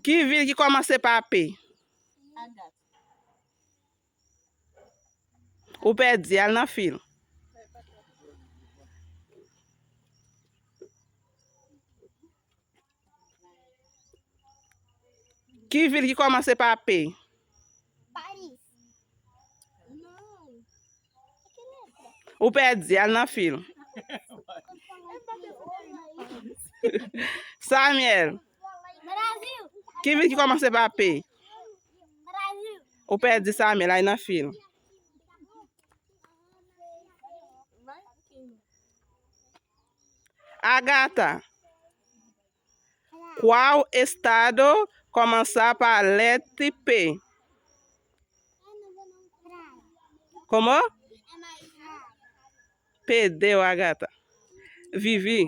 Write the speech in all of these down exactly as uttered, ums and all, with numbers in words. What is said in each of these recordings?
Ki vil ki kòmanse pa P? Ou pèdi, al nan fil. Ki vil ki kòmanse pa P? Paris. Non. Ou pèdi, al nan fil. Samuel. Brazil. Ki vil ki kòmanse pa P? Brazil. Ou pèdi, Samuel, al nan fil. Agatha. Qual estado começa pa letra P? Como? Perdeu, Agatha. Vivi.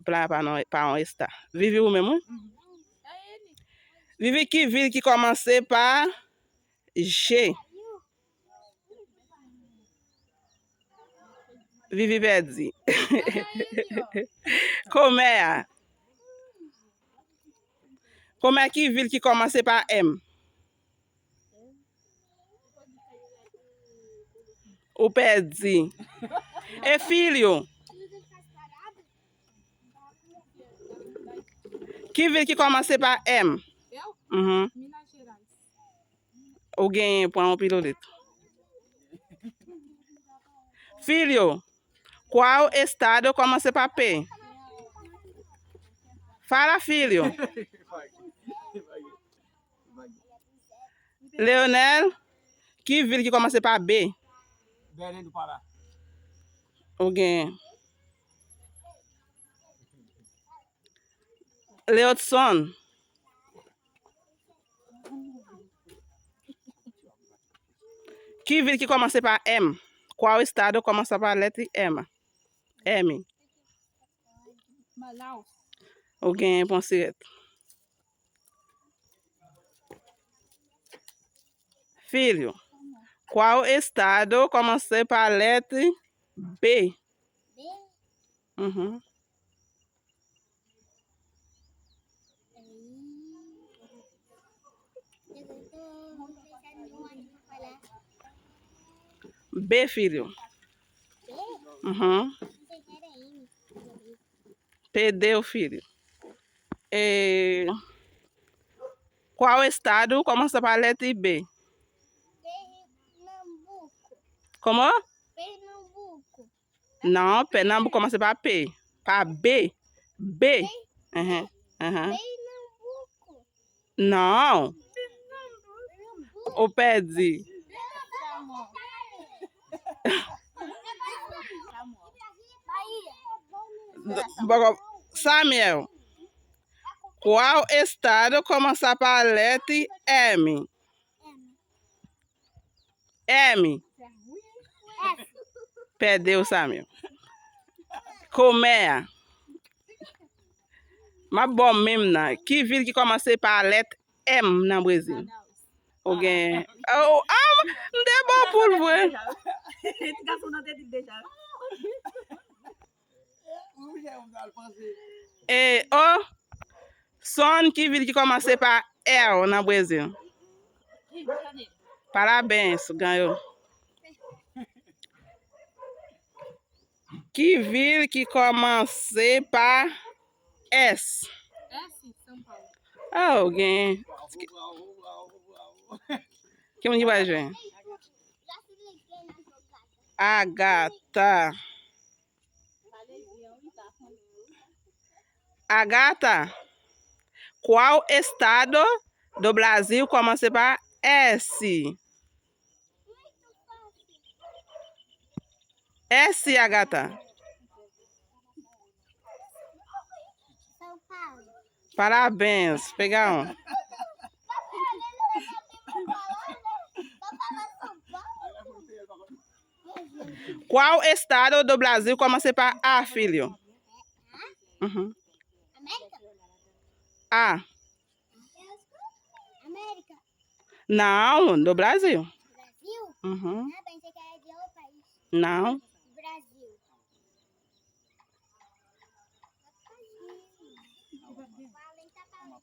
Pra pa non, pa yon esta. Vivi ou menm, wi? Vivi, ki vil ki kòmanse pa G? Vivi pèdi. Komè a. Komè, ki vil ki kòmanse pa M? Ou pèdi. E Filio? Ki vil ki kòmanse pa M? Mhm. Ou genyen, pran yon pilolit. Filio, qual estado começa pa P? Fala, Filio. Leonel, ki vil ki kòmanse pa B? Belém do Pará. Ou genyen. Leotson. Ki vil ki kòmanse pa M? Qual estado começa pa letra M? M. Manaus. Ou genyen, pran sirèt. Filho, qual estado começa pa letra B? B? Uhum. B, filho. B? Uhum. Não sei se era M. Perdeu, filho. É... Qual estado começa pa letra B? Pernambuco. Como? Pernambuco. Não, Pernambuco começa pa P. Pa B. B. Aham, aham. Pernambuco. Não. Pernambuco. Ou pèdi. Bahia. Samuel, qual estado começa pa letra M? M. Perdeu, Samuel. Komè a. M ap ba w menm nan. Ki vil ki kòmanse pa lèt M nan Brezil? Ou gen. Oh, ah, m te bon pou l vre. Ti gason nan te di l deja. E, o, Son, ki vil ki kòmanse pa R nan Brezil? Parabéns, ou ganyo. Ki vil ki kòmanse pa S? Ah, ou gen. Ki moun ki pral jwe? Agatha. Agatha, qual estado do Brasil começa pa S? S, Agatha. Parabéns, pega um. Qual estado do Brasil começa pa A, filho? Uhum. A. Não, do Brasil. Uhum. Não. Brasil. Brasil. Brasil. Brasil.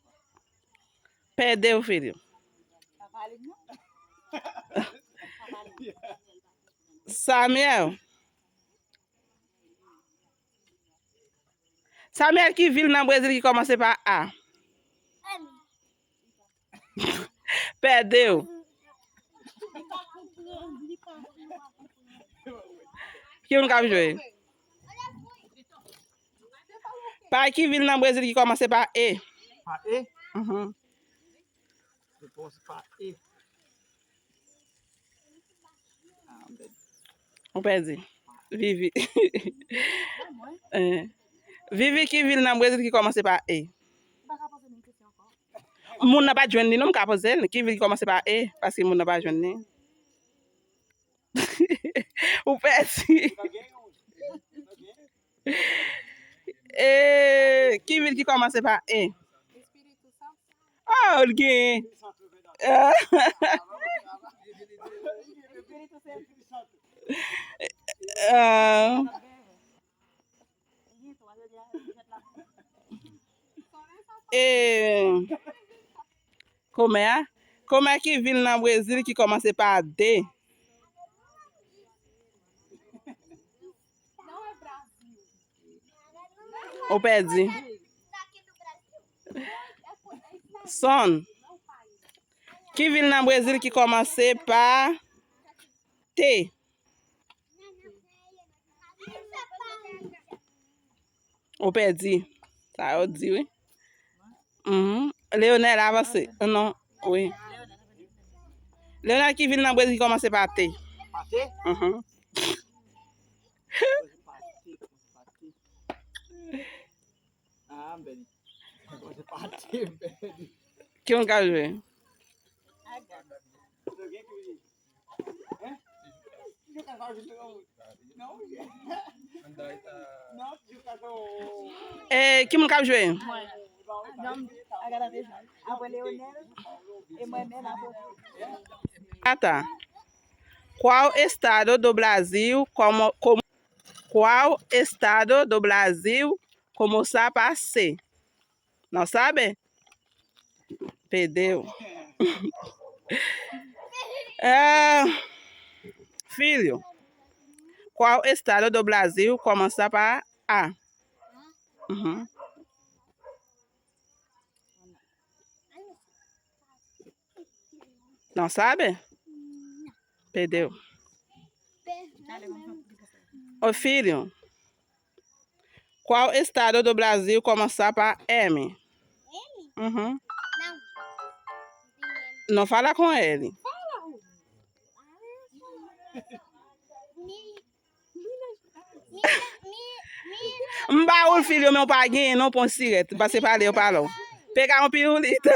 Pède w, Filyo. Samuel. Samuel, ki vil nan Brezil ki kòmanse pa A? Pède w. Ki moun k ap jwe? Pay, ki vil nan Brezil ki kòmanse pa E? Pa E? Mhm. Li kòmanse pa E. Ah, m pèdi. Ou pèdi. Vivi. Eh. Vivi, ki vil nan Brezil ki kòmanse pa E? Moun nan pa t jwenn li non, m ka poze l. Ki vil ki kòmanse pa E? Paske moun nan pa jwenn li. Ou pèdi. Eh, ki vil ki kòmanse pa E? Oh, l gen. Ah. E, kòmè a? Kòmè, ki vil nan Brezil ki kòmanse pa D? Ou pèdi. Son. Ki vil nan Brezil ki kòmanse pa T? Ou pèdi. Sa yo di, wi. Mhm. Leonel, avanse. Non, wi. Leonel, ki vil nan Brezil ki kòmanse pa T? Pa T? Mhm. Pa T, pa T. Ah, m pèdi. Kòmanse pa T, m pèdi. Ki moun k ap jwe? Eh, ki moun k ap jwe? Mwen. Apre Leonel, e mwen menm apre. Ata. Qual estado do Brasil como, como, qual estado do Brasil começa pa C? Não sabe? Perdeu. Ah, filho, qual estado do Brasil começa pa A? Uhum. Não sabe? Perdeu. Ô filho, qual estado do Brasil começa pa M? Uhum. Não fala com ele. M ba ou l, filyo, men w pa genyen non pou yon sirèt. Pase pale yo pale w. Pega yon piroulit.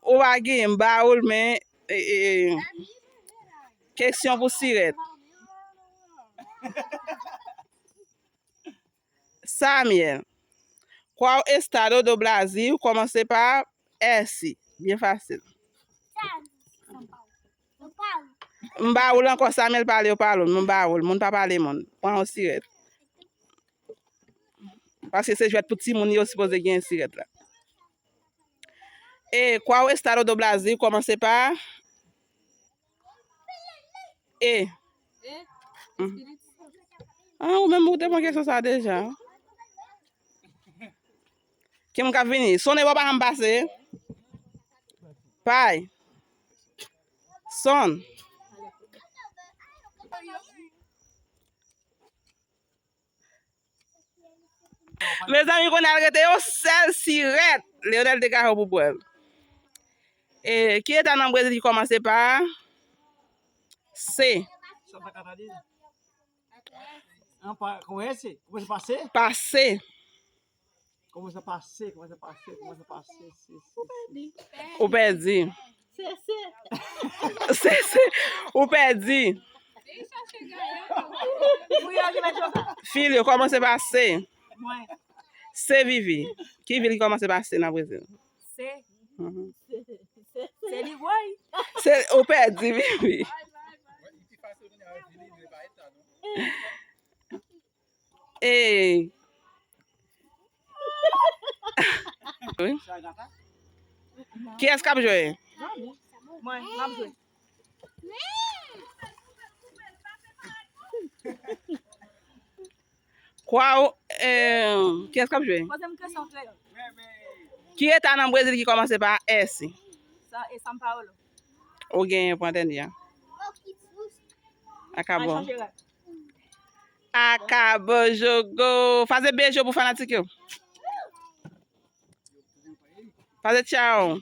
Ou pa genyen, m ba ou l, men, e, e, e, kesyon pou sirèt. Samuel. Qual estado do Brasil começa pa S? Byen fasil. M ba ou l ankò, Samuel pale, yo pale w, m ba ou l, moun pa pale moun. Pran yon sirèt. Paske se jwèt pou timoun yo sipoze gen sirèt la. E qual estado do Brasil começa pa E? E? Hum. Espiritu Santo. Ah, ou menm ou te pran kesyon sa deja. Ki moun k ap vini? Son e bò pa janm pase. Pay. Son. Mezanmi, kounye a l rete yon sèl sirèt. Leonel te gaye pou bwè l. E, ki eta nan Brezil ki kòmanse pa C? Santa Catarina. An, pa, kòmanse, kòmanse pa C? Pa C. Kòmanse pa C, kòmanse pa C, kòmanse pa C, C, C, C. Ou pèdi. Se, se. Se, se. Ou pèdi. Filyo, kòmanse pa C. Mwen. C, Vivi. Ki vil ki kòmanse pa C nan Brezil? C. Mhm. Se li, woy. Se, ou pèdi, Vivi. Ey. Wi. Sa gata? Kiyès k ap jwe? Mwen, m ap jwe. Kwa ou, eh, kiyès k ap jwe? Poze m kesyon kreyòl. Ki eta nan Brezil ki kòmanse pa S? Sa e São Paulo. Ou genyen pou antèn an. Akabo. Al chanje rad. Akabo jogo. Faze bejo pou fanatik yo. Faze tchao.